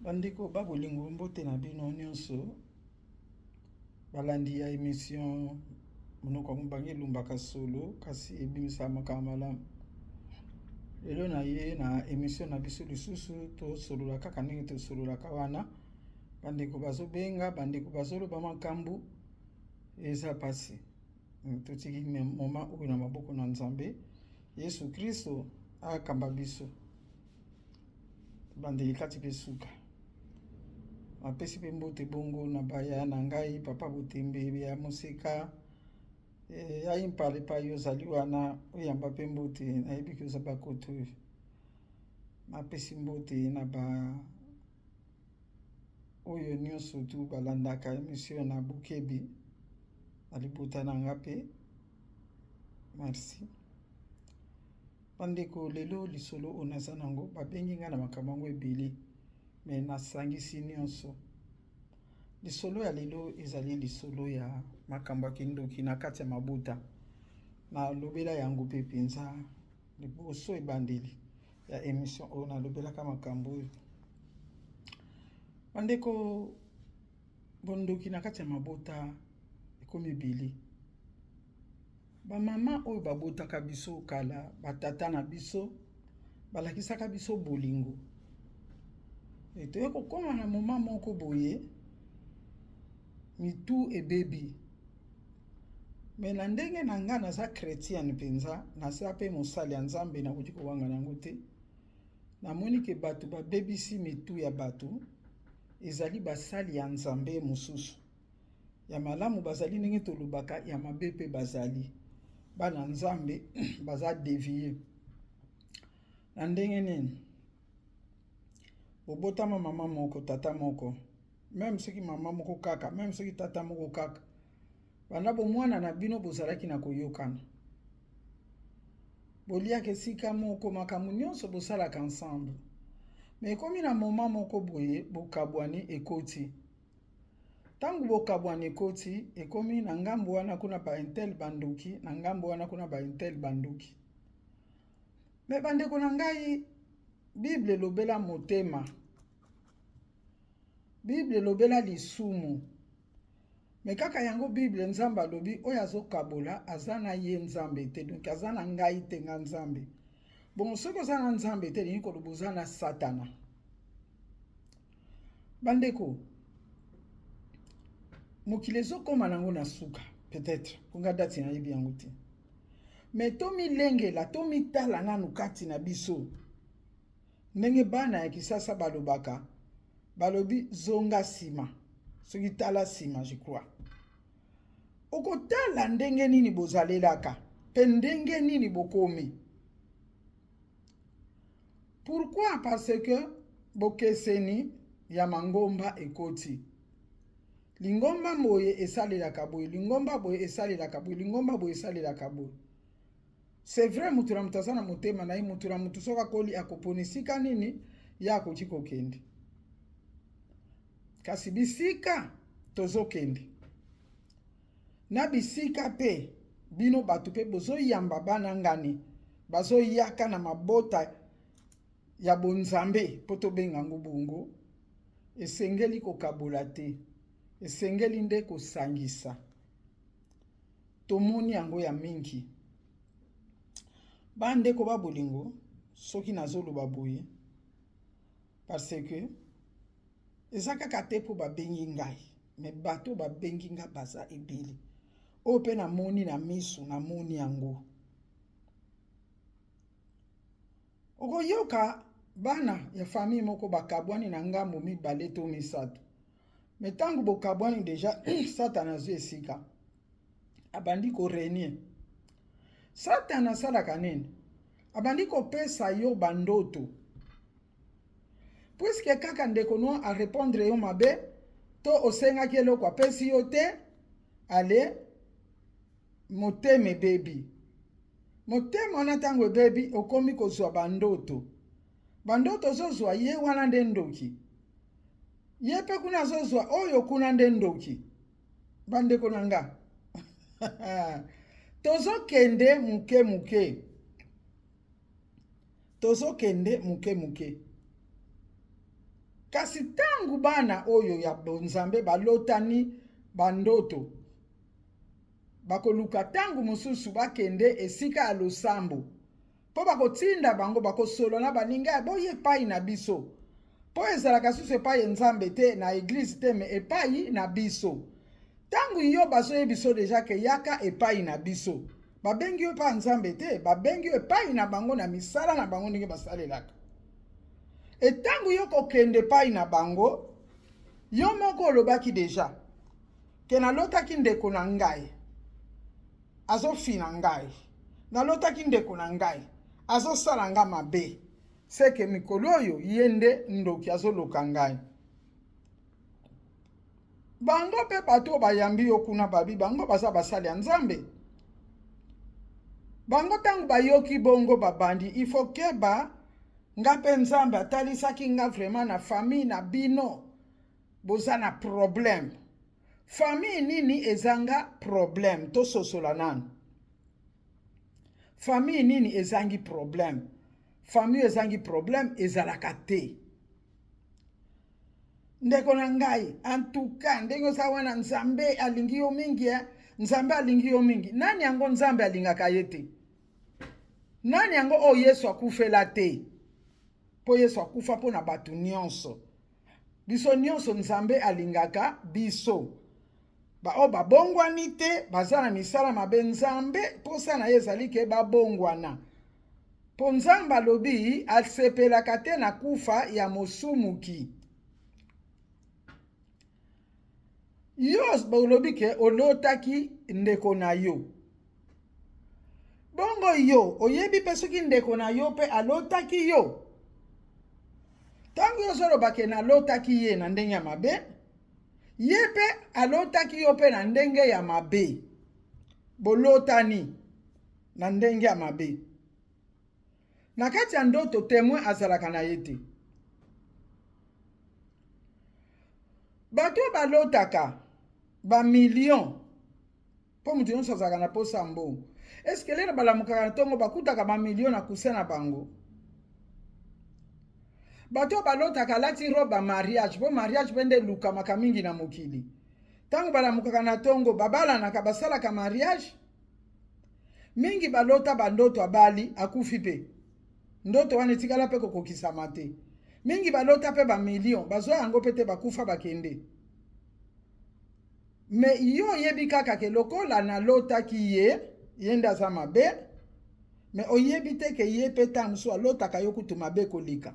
Bandeko ba bolingo, mbote na bino nyonso balandi ya emission monoko ya mobange elumbaka solo kasi ebimisaka makambo malamu. Lelo na ye na emission na biso lisusu tosolola kaka ndenge tosololaka wana. Bandeko bazobenga, bandeko bazoloba makambo, eza pasi. Totiki moment oyo na maboko na Nzambe. Yesu Kristo akamba biso. Bandeli kati mpe suka. Napesi mpe mbote bongo na baya na ngai papa Botembe ya moseka eh, ya impala epai ozali wana oyamba mpe mbote nayebi ke oza bakoto oyo. Napesi mbote na ba oyo nyonso tu balandaka emission na bokebi na libota na nga mpe merci. Bandeko lelo lisolo oyo naza nango babengi nga na makambo yango ebele me nasangisi nyonso. Lisolo ya lelo ezali lisolo ya makambo ya kindoki na kati ya mabota. Nalobela yango mpe mpenza liboso ebandeli ya emission oyo nalobelaka makambo oyo. Bandeko, bondoki na kati ya mabota ekomi ebele. Bamama oyo babotaka biso kala, batata na biso balakisaka biso bolingo. E toye kokóma na moma moko boye, mitu ebebi. Me na ndenge na nga naza chretienne mpenza, naza mpe mosali ya Nzambe, nakoki kowanga nango te. Namoni ke bato babebisi mitu ya bato, ezali basali ya Nzambe mosusu. Ya malamu bazali ndenge tolobaka, ya mabe mpe bazali. Bana Nzambe baza devie. Na ndenge nini? Bobotama mama moko, tata moko. Meme soki mama moko kaka, meme soki tata moko kaka. Banda bomwana na bino bozalaki na koyokana. Boliaka esika moko, makambo nyonso bosalaka ensemble. Me ekomi na moment moko boye, bokabwani ekoti. Ntango bokabwani ekoti, ekomi na ngambo wana kuna ba intel bandoki, na ngambo wana kuna ba intel bandoki. Me bandeko na ngai, Bible elobela motema. Bible elobela lisumu. Me kaka yango Bible Nzambe alobi oyo azokabola aza na ye Nzambe te, donc aza na ngai te nga Nzambe. Bongo soki oza na Nzambe te, elingi koloba oza na Satana. Bandeko, mokili ezokoma nango na suka peut-être mpo nga dati nayebi yango te, me tomilengela, tomitala nanu kati na biso ndenge bana ya Kisasa balobaka, balobi zonga nsima, soki tala nsima, je crois. Okotala ndenge nini bozalelaka mpe ndenge nini bokomi. Pourquoi? Parce que bokeseni ya mangomba ekoti. Lingomba boye esalelaka boye, lingomba boye esalelaka boye, lingomba boye esalelaka boye. C'est vrai, mutu na mutu aza na motema na ye, mutu na mutu soki akoli akopona esika nini ye akoki kokende. Kasi bisika tozokende na bisika mpe bino bato mpe bozoyamba bana ngani bazoyaka na mabota ya bonzambe mpo tobenga yango bongo, esengeli kokabola te, esengeli nde kosangisa. Tomoni yango ya mingi. Bandeko ba bolingo, soki nazoloba boye parce que eza kaka te mpo babengi ngai, me bato babengi nga baza ebele. Oyo mpe namoni na miso, namoni yango. Okoyoka bana ya famille moko bakabwani na ngambo mibale to misato. Me ntango bokabwani deja, Satana azwi esika, abandi korenie. Satana asalaka nini? Abandi kopesa yo bandoto. Puiske kaka ndeko no arepondre yo mabe to osengaki eloko apesi yo te, ale motema ebebi. Motema wana ntango ebebi, okomi kozwa bandoto. Bandoto ozozwa, ye wana nde ndoki. Ye mpe kuna azozwa oyo kuna nde ndoki. Bandeko na nga tozokende moke moke, tozokende moke moke. Kasi ntango bana oyo ya bonzambe balotani bandoto, bakoluka ntango mosusu bakende esika ya losambo mpo bakotinda bango, bakosolola na baninga ya boye epai na biso, mpo ezalaka susu epai ya Nzambe te, na eglise te, me epai na biso. Ntango yo bazoyebi biso déjà ke yaka epai na biso, babengi yo epai ya Nzambe te, babengi yo epai na bango na misala na bango ndenge basalelaka. Etango yo kokende epai na bango, yo moko olobaki déjà ke nalotaki ndeko na ngai azofina ngai, nalotaki ndeko na ngai azosala nga mabe, seke mikolo oyo ye nde ndoki azoluka ngai. Bango mpe bato oyo bayambi yo kuna, babi bango baza basali ya Nzambe. Bango ntango bayoki bongo, babandi ifo keba. Nga mpe Nzambe atalisaki nga vraiment na famille na bino boza na problème. Famille nini ezanga problème? Tososola nanu, famille nini ezangi problème? Famille ezangi problème ezalaka te, ndeko na ngai. Antuka ndenge oza wana, Nzambe alingi yo mingi, eh? Nzambe alingi yo mingi. Nani yango Nzambe alingaka ye te? Nani yango oyo Yesu akufela te? Mpo Yesu akufa mpo na bato nyonso, biso nyonso. Nzambe alingaka biso. Baoyo babongwani te, baza na misala mabe, Nzambe mposa na ye ezali ke babongwana, mpo Nzambe alobi asepelaka te na kufa ya mosumuki. Yo olobi ke olotaki ndeko na yo bongo, yo oyebi mpe soki ndeko na yo mpe alotaki yo. Ntango yo ozoloba ke nalotaki ye na ndenge ya mabe, ye mpe alotaki yo mpe na ndenge ya mabe, bolotani na ndenge ya mabe. Na kati ya ndoto, témoin azalaka na ye te. Bato oyo balotaka bamillion, mpo moto nyonso azalaka na posa ya mbongo, eske lelo balamukaka na ntongo, bakutaka bamillion na coussin na bango? Bato oyo balotaka alati robe ya mariage, mpo mariage mpe nde elukamaka mingi na mokili, ntango balamukaka na ntongo, babalanaka, basalaka mariage? Mingi balota bandoto abali, akufi, mpe ndoto wana etikala mpe kokokisama te. Mingi balota mpe bamillion, bazwa yango mpe te, bakufa, bakende. Me yo oyebi kaka ke lokola nalotaki ye, ye nde aza mabe. Me oyebi te ke ye mpe ntango mosusu alotaka yo kutu mabe koleka.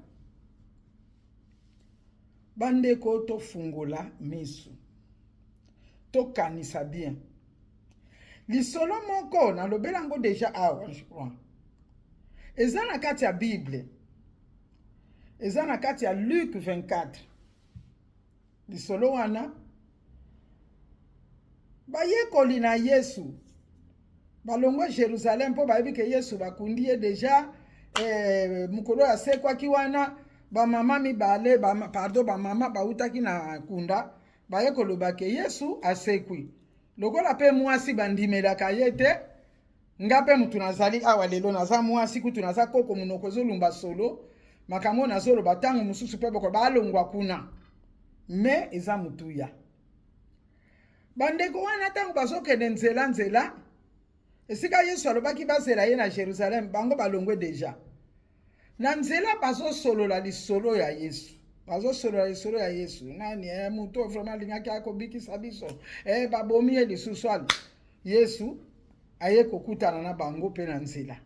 Bandeko, tofungola misu, tokanisa bien. Lisolo moko nalobela yango déjà awa, je crois eza na kati ya Bible, eza na kati ya Luc 24. Lisolo wana, bayekoli na Yesu balongwe Jérusalem mpo bayebi ke Yesu bakundi ye déjà. Mokolo oyo asekwaki wana, bamama mibale ba, pardon, bamama bautaki na kunda, baye koloba ke Yesu asekwi. Lokola mpe mwasi bandimelaka ye te, nga mpe motu nazali awa lelo, naza mwasi, kutu naza koko, monoko ezolumba solo. Makambo oyo nazoloba, ntango mosusu mpe boko balongwa kuna, me eza motuya. Bandeko wana, ntango bazokende nzela nzela, esika Yesu alobaki bazela ye na Jérusalem, bango balongwe déjà. Na nzela bazosolola lisolo ya Yesu, bazosolola lisolo ya Yesu. Nani moto oyo vraiment alingaki akobikisa biso, babomi ye lisusu. Ali Yesu aye kokutana na bango mpe na nzela.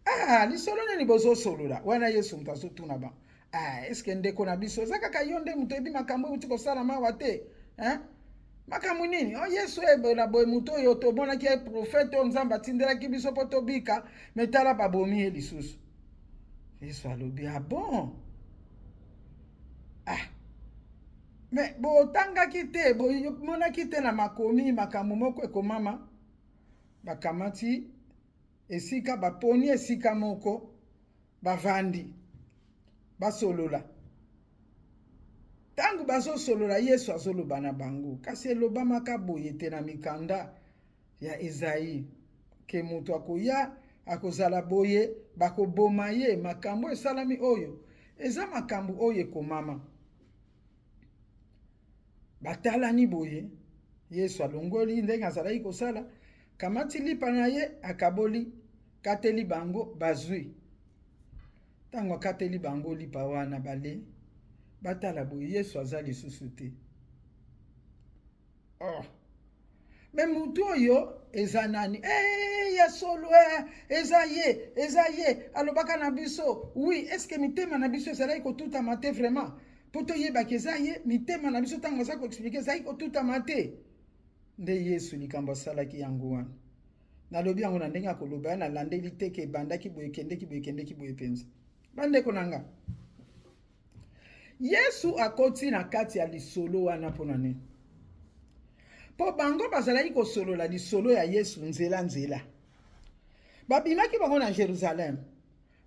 Ah, lisolo nini bozosolola wana? Yesu moto azotuna bango. Ah, eske ndeko na biso eza kaka yo nde moto oyebi makambo euti kosalama awa te, hein? Makambo nini? Oh, Yesu ebola boye, moto oyo tomonaki ye prophète oyo Nzambe atindelaki biso mpo tobika, me tala babomi ye lisusu. Yesu alobi: ah bon, ah me botangaki te, bomonaki te na makomi makambo moko ekomama? Bakamati esika, baponi esika moko, bavandi, basolola. Ntango bazosolola, Yesu azoloba na bango: kasi elobamaka boye te na mikanda ya Ezayi ke moto akoya, akozala boye, bakoboma ye? Makambo esalami oyo eza makambo oyo ekomama. Batalani boye, Yesu alongoli ndenge azalaki kosala, kamati lipa na ye, akaboli, kateli bango, bazwi. Ntango akateli bango lipa wana, bale, batala boye, Yesu aza lisusu te. Oh. Me mutu oyo eza nani? Eh, ya solo eh, eza ye, eza ye alobaka na biso. Oui, est-ce que mitema na biso ezalaki kotutama te vraiment? Mpo toyebaki eza ye, mitema na biso ntango aza koexplike ezalaki kotutama te. Nde Yesu likambo asalaki yango wana. Nalobi yango na ndenge ya koloba, ya nalandeli te ke ebandaki boye, ekendeki boye, ekendeki boye mpenza. Bandeko na nga, Yesu akoti na kati ya lisolo wana mpo na nini? Mpo bango bazalaki kosolola lisolo ya Yesu nzela nzela. Babimaki bango na Jerusalem.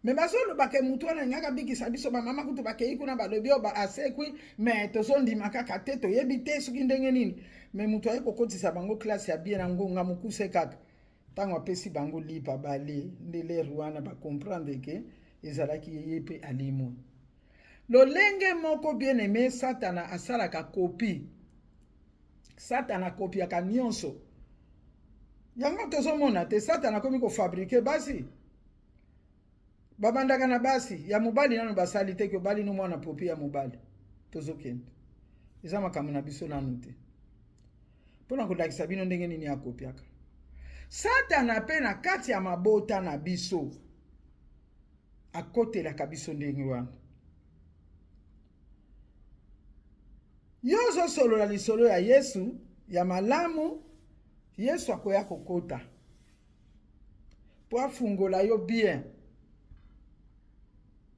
Me bazoloba ke motu wana alingaki abikisa biso, bamama kutu bakei kuna balobi oyo asekwi, me tozondima kaka te, toyebi te soki ndenge nini. Me motu aye kokotisa bango klase ya bien na ngonga mokuse kaka. Ntango apesi bango lipa bale, nde lere wana ba comprendre ke ezalaki ye, ye mpe alimwe. Lolenge moko bien aime, Satana asalaka kopi. Satana akopiaka nyonso. Yango tozomona te, Satana akomi kofabrike basi. Babandaka na basi ya mobali nano basali te ke obali no mwana popi ya mobali. Tozokende. Eza makambo na biso nano te. Mpo na kolakisa bino ndenge nini akopiaka. Satana mpe na kati ya mabota na biso akotelaka biso ndenge wana. Yo ozosolola lisolo ya Yesu ya malamu, Yesu akoya kokota mpo afungola yo bien,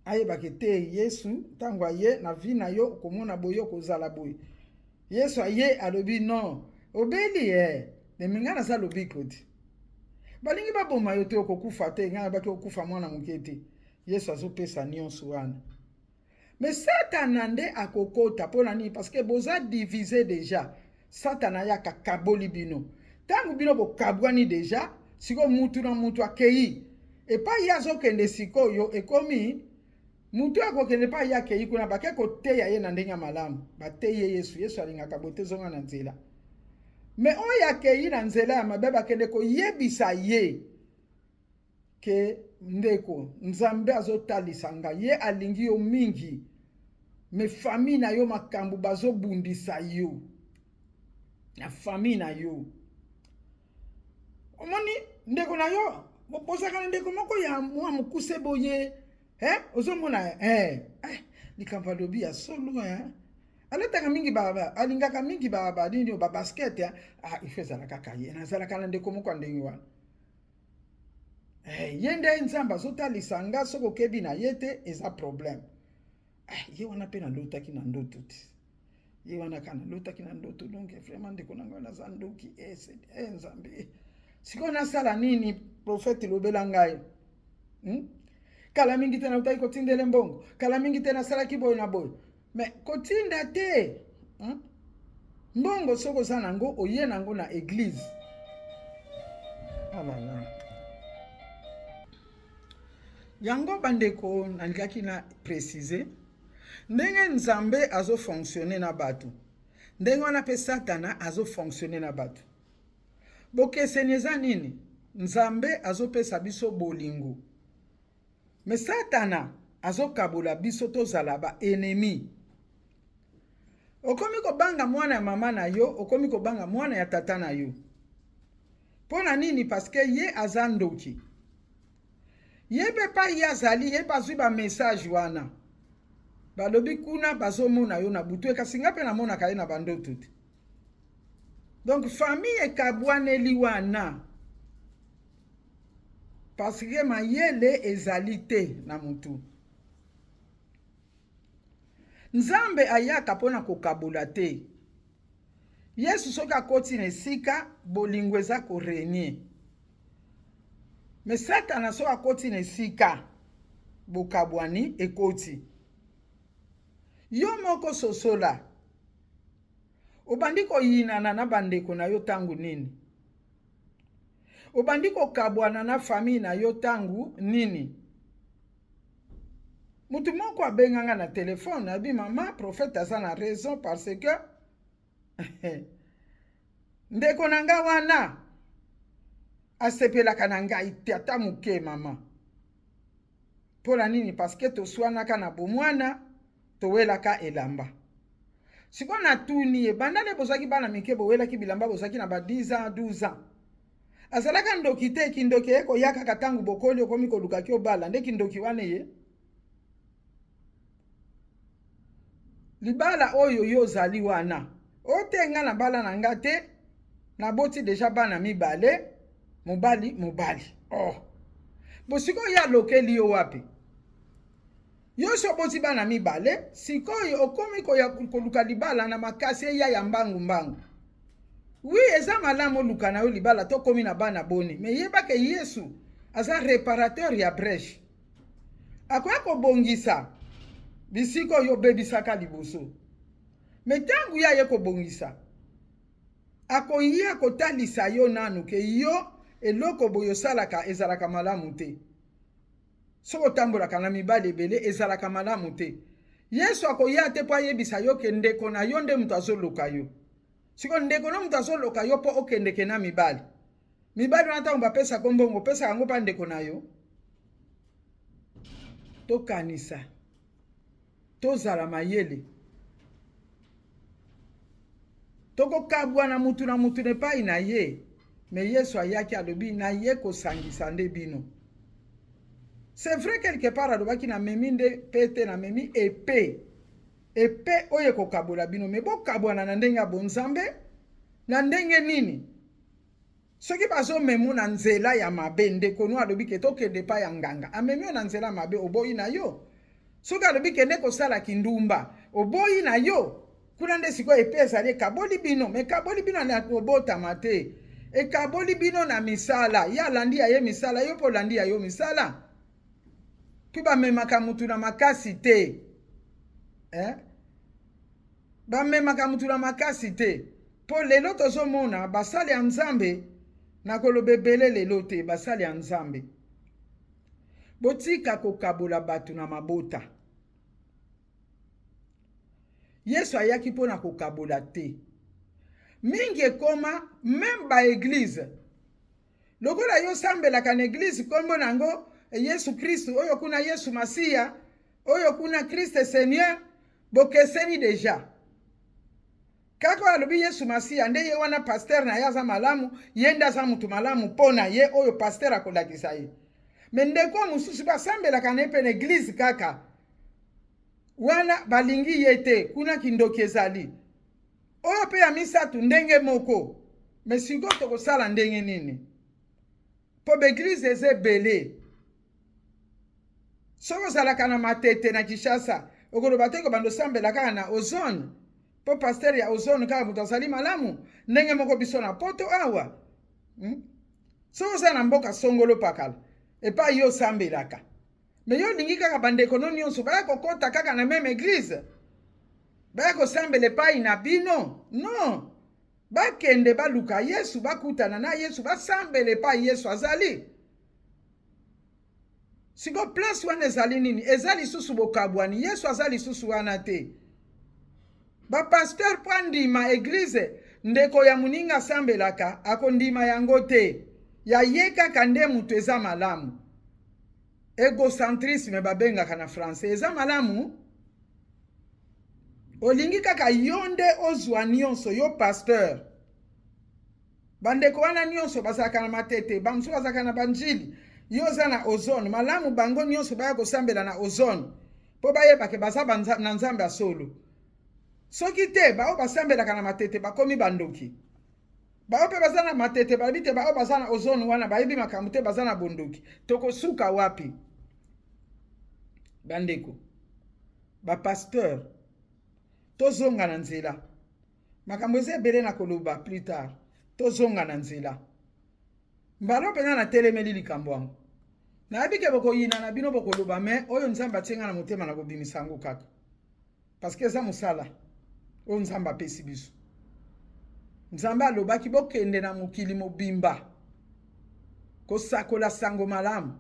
ayebaka ete Yesu ntango aye na vie na yo okomona boye, okozala boye. Yesu aye alobi non, obeli eh, me ngai naza lobiko te. Balingi baboma yo te, okokufa te, ngai nabaki okufa mwana moke te. Yesu azopesa nyonso wana. Me Satana nde akokota mpo na nini? Parce que boza divise deja. Satana ayaka kaboli bino. Ntango bino bokabwani deja, sikoyo mutu na mutu akei epai ye azokende. Sikoyo ekomi mutu akokende epai ye akei kuna, bake koteya ye na ndenge ya malamu, bateyi ye Yesu. Yesu alingaka boye te, zonga na nzela. Me oyo akei na nzela ya mabe, bakende koyebisa ye ke ndeko, Nzambe azotalisa nga ye alingi yo mingi, me famille na yo makambo bazobundisa yo na famille na yo. Omoni ndeko na yo, bozalaka na ndeko moko ya mwa mokuse boye eh? Ozomona eh, eh, likambo alobi ya solo eh? Alataka mingi ba, alingaka mingi ba, ba nini ba basket eh? Ah, il faut ezala kaka ye. Nazalaka na ndeko moko ya ndenge wana eh, ye nde Nzambe azotalisa nga, soki okebi na ye te eza problème. Eh, ye wana mpe nalotaki na ndoto te, ye wana kaka nalotaki na ndoto. Donc vraiment ndeko na ngai naza ndoki eh, eh, Nzambe eh. Sikoyo nasala nini? Prophète lobela ngai Kala mingi te nautaki kotindele mbongo, kala mingi te nasalaki boye na boye, me kotinda te Mbongo soki oza nango, oye nango na église. Alala. Yango bandeko, nalingaki na préciser ndenge Nzambe azofonctionne na bato, ndenge wana mpe Satana azofonctionne na bato. Bokeseni eza nini? Nzambe azopesa biso bolingo, me Satana azokabola biso tozala ba ennemi. Okomi kobanga mwana ya mama na yo, okomi kobanga mwana ya tata na yo. Mpo na nini? Parce que ye aza ndoki. Ye mpe epai ye azali, ye mpe azwi ba message wana. Balobi kuna bazomona yo na butu, kasi nga mpe namonaka ye na bandoto te. Donc famille ekabwaneli wana parce que mayele ezali te na mutu. Nzambe ayaka mpona kokabola te. Yesu soki akoti na esika, bolingo eza korenye. Me Satana soki akoti na esika, bokabwani ekoti. Yo moko sosola. Obandi koyinana na bandeko na yo ntango nini? Obandi kokabwana na famille na yo ntango nini? Mutu moko abenganga na telefone, abi mama prophète aza na raison parce que Ndeko na nga wana asepelaka na ngai te ata moke, mama. Mpo na nini? Parce que toswanaka na bomwana, towelaka elamba. Sikoyo natuni ye, banda nde bozwaki bana mike, bowelaki bilamba, bozwaki na ba 10 ans, 12 ans, azalaka ndoki te? Kindoki eye koya kaka ntango bokoli, okomi kolukaki obala, nde kindoki wana eye. Libala oyo yo ozali wana, o te, nga na bala na nga te, naboti déjà bana mibale, mobali mobali. Oh, bo sikoyo ye alokeli yo wapi? Yo so oboti bana mibale, sikoyo okomi koya koluka libala na makasi, eya ya mbangu mbangu. Oui, eza malamu oluka na yo libala, tokomi na bana boni, mais yebake Yesu aza réparateur ya brèche, akoya kobongisa bisika oyo obebisaka liboso. Mais ntango ye aye kobongisa, akoya kotalisa yo nanu ke yo eloko boye osalaka ezalaka malamu te. Soki otambolaka na mibali ebele, ezalaka malamu te. Yesu akoya te mpo ayebisa yo ke ndeko na yo nde moto azoluka yo. Sikoyo ndeko no moto azoluka yo mpo okendeke na mibali. Mibali wana, ntango bapesaka mbongo, opesaka yango mpa ndeko na yo? Tokanisa, tozala mayele. Tokokabwana mutu na mutu na epai na ye, mais Yesu ayaki, alobi na ye kosangisa nde bino. C'est vrai, quelque part alobaki: namemi nde pe te, namemi épée, épée oyo ekokabola bino. Mais bokabwana na ndenge ya bonzambe na ndenge nini? Soki bazomemu na nzela ya mabe, ndeko no alobi ke tokende epai ya nganga, amemi yo na nzela ya mabe, oboyi na yo. Soki alobi kende kosala kindumba, oboyi na yo. Kuna nde sikoyo épée ezali, ekaboli bino. Mais ekaboli bino na kobotama te, ekaboli bino na misala. Ye alandi ya ye misala, yo mpo olandi ya yo misala. Mpe bamemaka mutu na makasi te, eh? Bamemaka mutu na makasi te. Mpo lelo tozomona basali ya Nzambe, nakoloba ebele lelo te. Basali ya Nzambe, botika kokabola bato na mabota. Yesu ayaki mpona kokabola te. Mingi ekoma même baéglise, lokola yo osambelaka na église nkombo na yango Yesu Kristu, oyo kuna Yesu Masiya, oyo kuna Christ Seigneur, bokeseni déjà. Kaka oyo alobi Yesu Masiya nde ye wana pasteur na ye aza malamu, ye nde aza motu malamu mpo na ye oyo pasteur akolakisa ye. Mais ndeko mosusu basambelaka na ye mpe na église kaka wana, balingi ye te, kuna kindoki ezali. Oyo mpe ya misato ndenge moko. Mais sikoyo tokosala ndenge nini? Mpo baéglise eza ebele. Soki ozalaka na Matete na Kinshasa, okoloba te kobanda osambela kaka na Ozone mpo pasteur ya Ozone kaka moto azali malamu. Ndenge moko biso na Poto awa, Soki oza na mboka songolo pakala epai yo osambelaka, mais yo olingi kaka bandeko no nyonso baya kokɔta kaka na même église, baya kosambela epai na bino. Non, bakende baluka Yesu, bakutana na Yesu, basambela epai Yesu azali. Siko place wana ezali nini? Eza lisusu bokabwani. Yesu aza lisusu wana te. Bapasteur, mpo andima église ndeko ya moninga asambelaka, akondima yango te. Ya ye kaka nde moto eza malamu. Égocentrisme babengaka na français. Eza malamu? Olingi kaka yo nde ozwa nyonso, yo pasteur. Bandeko wana nyonso bazalaka na Matete, bamosusu bazalaka na Banjili, yo oza na Ozone. Malamu bango nyonso baya kosambela na Ozone mpo bayebake baza na Nzambe ya solo. Soki te, baoyo basambelaka na Matete bakomi bandoki, baoyo mpe baza na Matete balobi te baoyo baza na Ozone wana bayebi makambo te, baza na bondoki. Tokosuka wapi, bandeko bapasteur? Tozonga na nzela. Makambo eza ebele na koloba plus tard. Tozonga na nzela. Mbala mpenza natelemeli likambo yango. Nayebi ke bokoyina na bino, bokoloba, mais oyo Nzambe atie nga na motema, na kobimisa yango kaka, parce que eza mosala oyo Nzambe apesi biso. Nzambe alobaki: bokende na mokili mobimba kosakola sango malamu,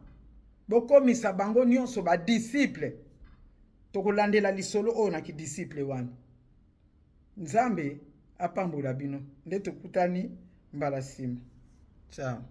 bokomisa bango nyonso badisciple. Tokolandela lisolo oyo na kidisciple wana. Nzambe. Apambola bino. Nde tokutani mbala nsima. Ciao.